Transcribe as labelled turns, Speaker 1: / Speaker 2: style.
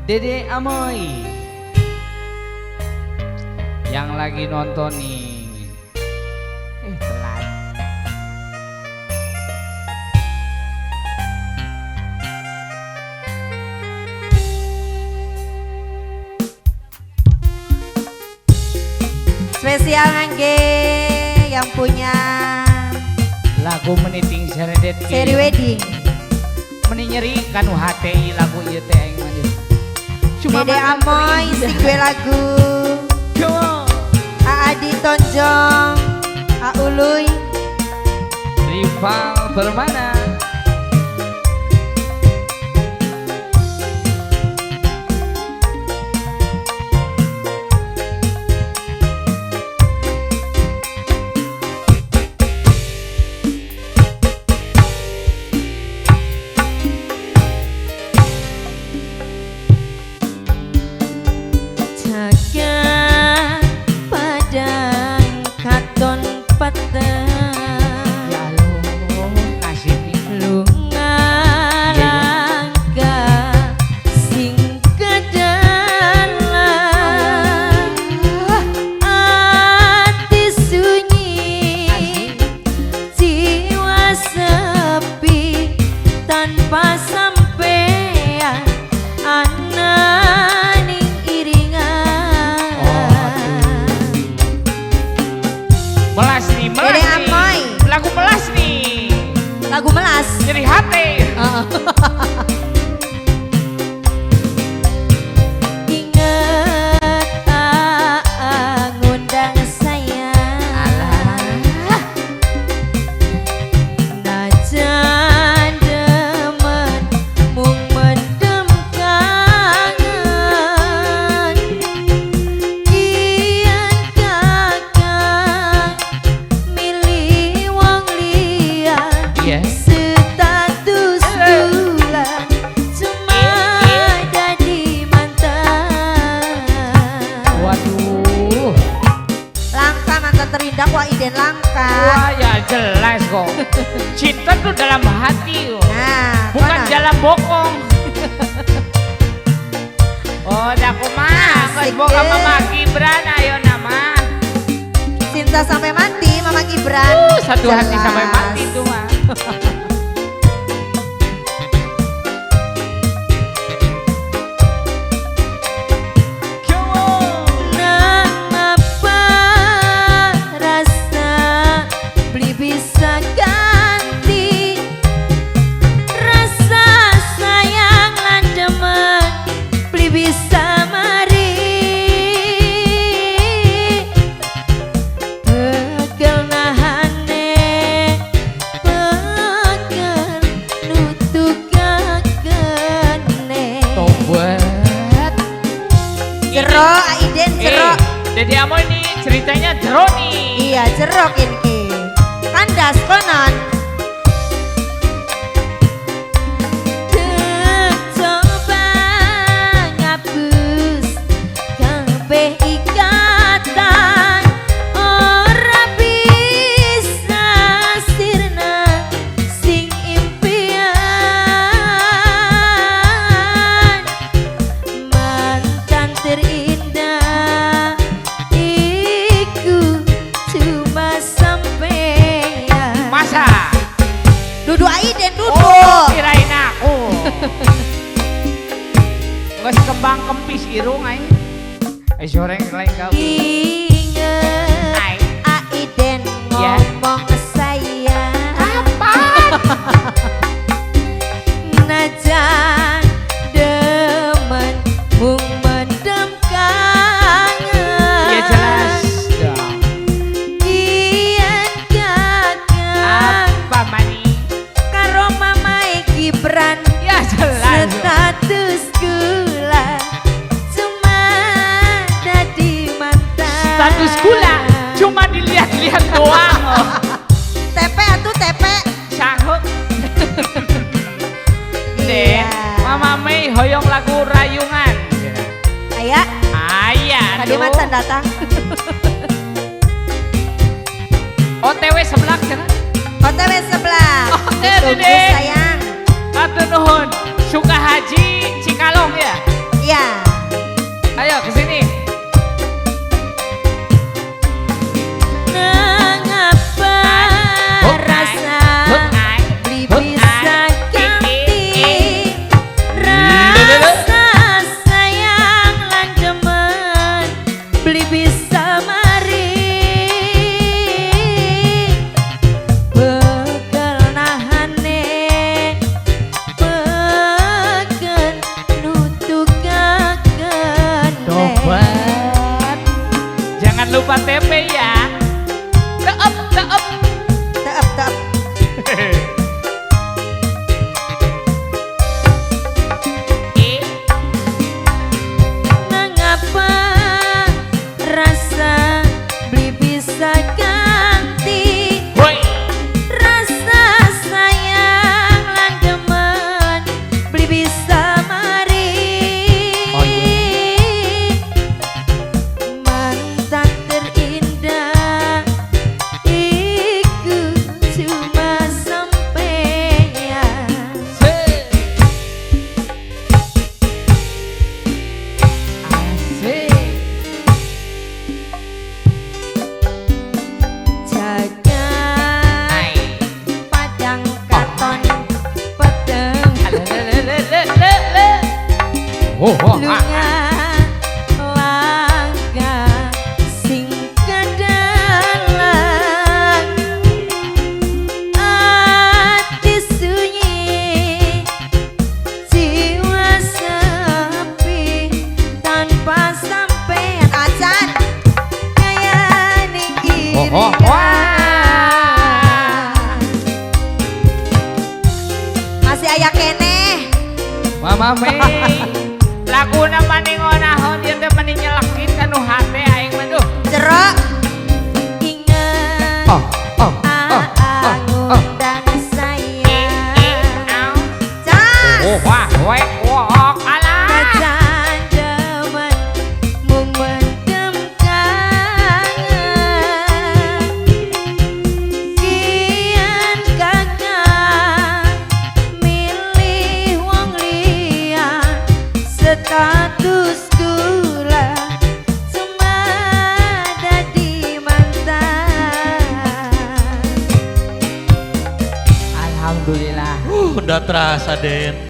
Speaker 1: Dede Amoy yang lagi nonton nih. Telat.
Speaker 2: Spesial ngangge yang punya
Speaker 1: lagu meniting seredet
Speaker 2: seri wedding.
Speaker 1: Meni nyeri kanu hate lagu ieu teh aing mah.
Speaker 2: Dede Amoy sing gue lagu Adi Tonjong, A Uluy,
Speaker 1: Rival Permana.
Speaker 2: Jaga padang katon peteng.
Speaker 1: Ya Allah, nasib
Speaker 2: lunga langka sing kedalam ati sunyi jiwa sepi tanpa sampean ananing iringan.
Speaker 1: Melas nih, melas
Speaker 2: Dede
Speaker 1: nih.
Speaker 2: Amoy.
Speaker 1: Lagu melas nih.
Speaker 2: Lagu melas.
Speaker 1: Nyeri hati.
Speaker 2: Ingat ngundang saya.
Speaker 1: Alah.
Speaker 2: Najan demen mung mendem kangen. Kian kakang milih wong liya.
Speaker 1: Iya.
Speaker 2: Status gula cuma jadi mantan.
Speaker 1: Waduh.
Speaker 2: Langka mantan terindah wah iden langka.
Speaker 1: Wah ya jelas kok. Cinta tuh dalam hati kok.
Speaker 2: Nah,
Speaker 1: bukan
Speaker 2: kono.
Speaker 1: dalam bokong. Oh, dah kumaha geus
Speaker 2: Asik
Speaker 1: boga
Speaker 2: deh.
Speaker 1: Mama Gibran ayo nama.
Speaker 2: Cinta sampai mati Mama Gibran.
Speaker 1: Satu hati
Speaker 2: Jelas.
Speaker 1: sampai mati tuh mah. Come on.
Speaker 2: Nangapa rasa beli bisa ganti rasa sayang lan demen beli bisa mari pegel nahane pegel nutukakene.
Speaker 1: Tobat.
Speaker 2: Jero Aiden jero.
Speaker 1: Dede Amoy nih ceritanya jero nih.
Speaker 2: Iya jero kinki. Kandas konon. Coba ngapus kabeh ikatan ora bisa sirna sing impian mantan terindah iku cuma sampean.
Speaker 1: Masa?
Speaker 2: Dudu Aiden dudu.
Speaker 1: Oh, kirain aku. Geus kembang kempis irung aing. Soreng lain kau.
Speaker 2: Ingat
Speaker 1: Ai.
Speaker 2: Aiden
Speaker 1: Ya.
Speaker 2: ngomong sayang.
Speaker 1: Kapan?
Speaker 2: Najan demen mung mendem kangen.
Speaker 1: Ya jelas dong.
Speaker 2: Kian kakang
Speaker 1: Apa mani?
Speaker 2: karo mamae Gibran.
Speaker 1: Ya jelas.
Speaker 2: Status gula cuma dadi mantan.
Speaker 1: Status gula cuma dilihat-lihat doang. Oh.
Speaker 2: TP atuh TP.
Speaker 1: Sahut. Deh,
Speaker 2: Iya.
Speaker 1: Mama Mei hoyong lagu rayungan.
Speaker 2: Aya,
Speaker 1: Aya,
Speaker 2: tadi macan datang.
Speaker 1: OTW sebelah cenah.
Speaker 2: OTW sebelah.
Speaker 1: Oke,
Speaker 2: Ditunggu
Speaker 1: Dede.
Speaker 2: sayang.
Speaker 1: Hatur nuhun. Sukahaji Cikalong ya?
Speaker 2: Iya.
Speaker 1: Ayo ke sini.
Speaker 2: Mengapa rasa beli bisa ganti rasa sayang lan demen beli bisa mari bekel nahane peken nutukakene.
Speaker 1: Tobat. Jangan lupa TP ya. Teep, teep.
Speaker 2: Teep, teep. Mengapa rasa beli bisa ganti
Speaker 1: Woi.
Speaker 2: rasa sayang lan demen beli bisa mari.
Speaker 1: Oh, iya.
Speaker 2: Mantan terindah iku cuma sampean.
Speaker 1: Asik.
Speaker 2: Jaga
Speaker 1: Ai.
Speaker 2: padang katon peteng.
Speaker 1: Alelelelelele. Oh, oh, ah.
Speaker 2: Lunga langka sing kedalang ati sunyi jiwa sepi tanpa sampean acan kaya ning
Speaker 1: Oh, oh, wah.
Speaker 2: Masih aya keneh.
Speaker 1: Mama Mei. Laguna paning ngonahon ieu teh meni nyelekit kanu hate aing mah duh.
Speaker 2: Cerok inget
Speaker 1: Oh, oh, oh, oh, oh.
Speaker 2: ngundang sayang. Cas.
Speaker 1: Oh, wah, wek, wok, alah.
Speaker 2: Najan demen mung mendem kangen. Kian kakang milih wong liya status kula cuma dadi mantan.
Speaker 1: Alhamdulillah.
Speaker 3: Udah terasa, Den.